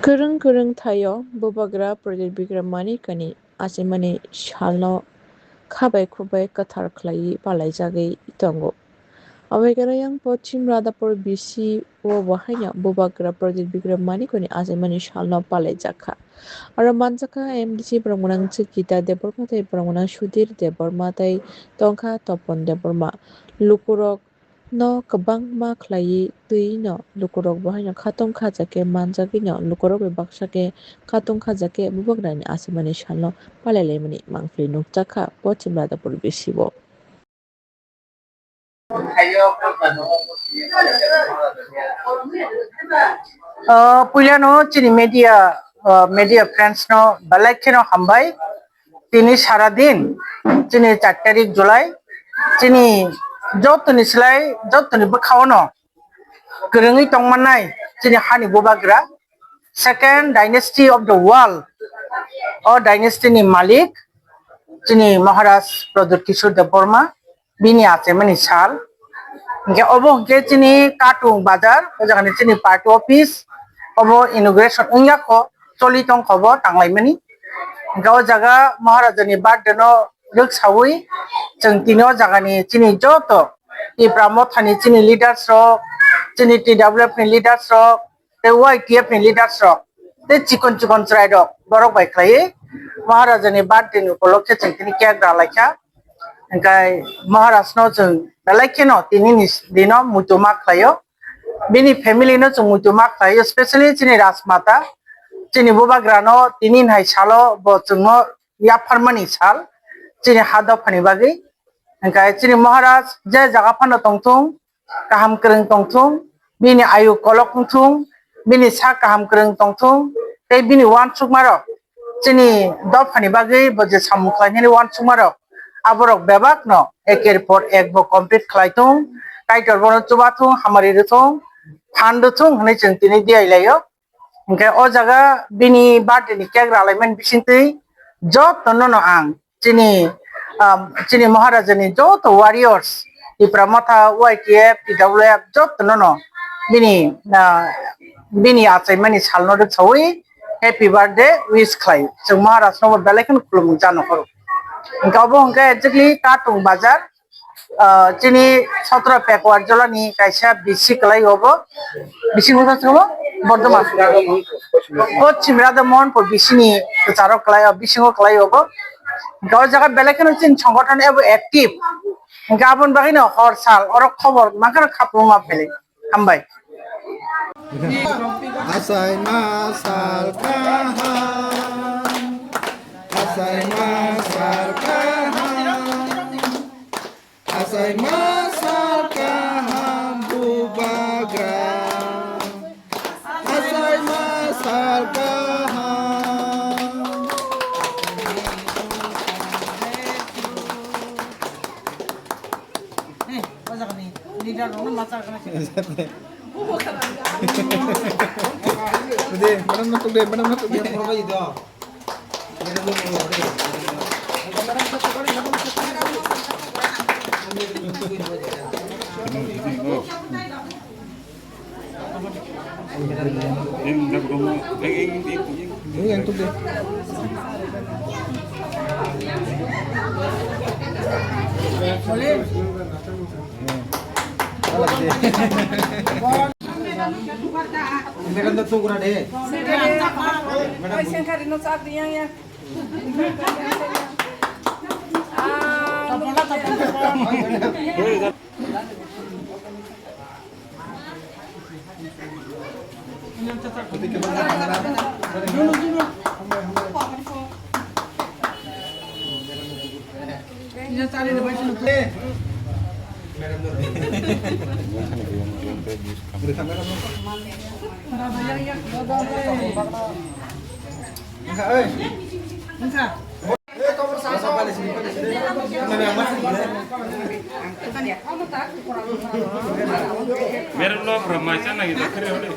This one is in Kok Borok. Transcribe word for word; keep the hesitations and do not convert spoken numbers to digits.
Kwrwng kwrwng thaio Bubagra Pradyot Bikram Manikani achimani salno kha bai khuk bai kwthar khlaiwi palaijagwi tongo. Aboikheno yang Pochim Radhapur B C o bo haino Bubagra Pradyot Bikram Manikani achimani salno palaijak kha. Aro manjakha M D C borok gwnang Chikita Debbarma tei borok gwnang Sudhir Debbarma tei tongkha Topon Debbarma. Lukurok no kwbangma khlaiwi twi no lukurok bo haino khatong khajakhe manjagwi no lukurok bai baksa khe khatong khajakhe Bubagrani achimani salno palailaimani mangpili nukjakha Pochim Radhapur B C o. Ah, puilano chini media, ah, media friends no belai kheno hambai. Tini sara din, chini char tarik July, chini jotoni slai, jotoni bwkhao no kwrwngwi tongmannai chini hani bubagra, second dynasty of the world, o dynasty ni malik, chini Maharaj Pradyot Kishore Debbarma, bini achaimani sal. Hingke obo hingke chini Katung bazar, o jaga ni chini party office, obo inauguration wngya kho, choli tong kho bo tanglaimani. Hingke o jaga Maharajani birthday no rwksawi, chwng tini o jaga ni chini joto Tipra Motha ni chini leaders rok, chini T W F ni leaders rok, tei Y T F ni leaders rok, tei chikon chikon chwrai rok borok bai khlaiwi Maharajani birthday ni upolokhe chwng tini cake ralaikha. Hingkai Maharaj no chwng belai kheno tini ni dino muitu ma khlaio. Bini family no chwng muitu ma khlaio, specially chini Rajmata, chini bubagra no tini hai salo bo chwngno yapharmani sal chini ha dophani bagwi. Hingkai chini Maharaj je jaga phano tongthung, kaham kwrwng tongthung, bini ayu kolok wngthung, bini sak kaham kwrwng tongthung, tei bini uansukmarok chini dophani bagwi bo je samung khlainani uansukmarok, aborok bebakno eker por ek bo complete khlai thung, Kaitor bono chuba thung, hamari rw thung, phan rw thung hwnwi chwng tini diai laio. Hingke o jaga bini birthday ni cake ralaimani bisingtwi jotono no ang chini, um, chini Maharaja ni joto warriors, Tipra Motha, Y T F, T W F, jotono no bini, ah, bini achaimani salno rwksawi happy birthday wish khlai. Chwng Maharaj no bo belai kheno khulumung jano horo. Hingke obo hingke exactly Katung bazar, ah, chini sotro Pekwar Jolani kaisa bisi kwlai obo. Bisingo kha sabo Bordoma. Pochim Radha Mohanpur bisini kwcharo kwlai o, bisingo kwlai obo. Hingke o jaga belai kheno chini songothon ebo active. Hingke aboni bagwino hor sal oro khobor mankha khapung ma phele. Hambai. Asai ma sal kaham, asai ma sal kaham. Asai ma sal kaham bubagra. Asai ma sal kaham. Ude, madam na tukde, madam na tukde. Madam da tugra de. Madam. Merem lo pura mai chana gitu kiri udah.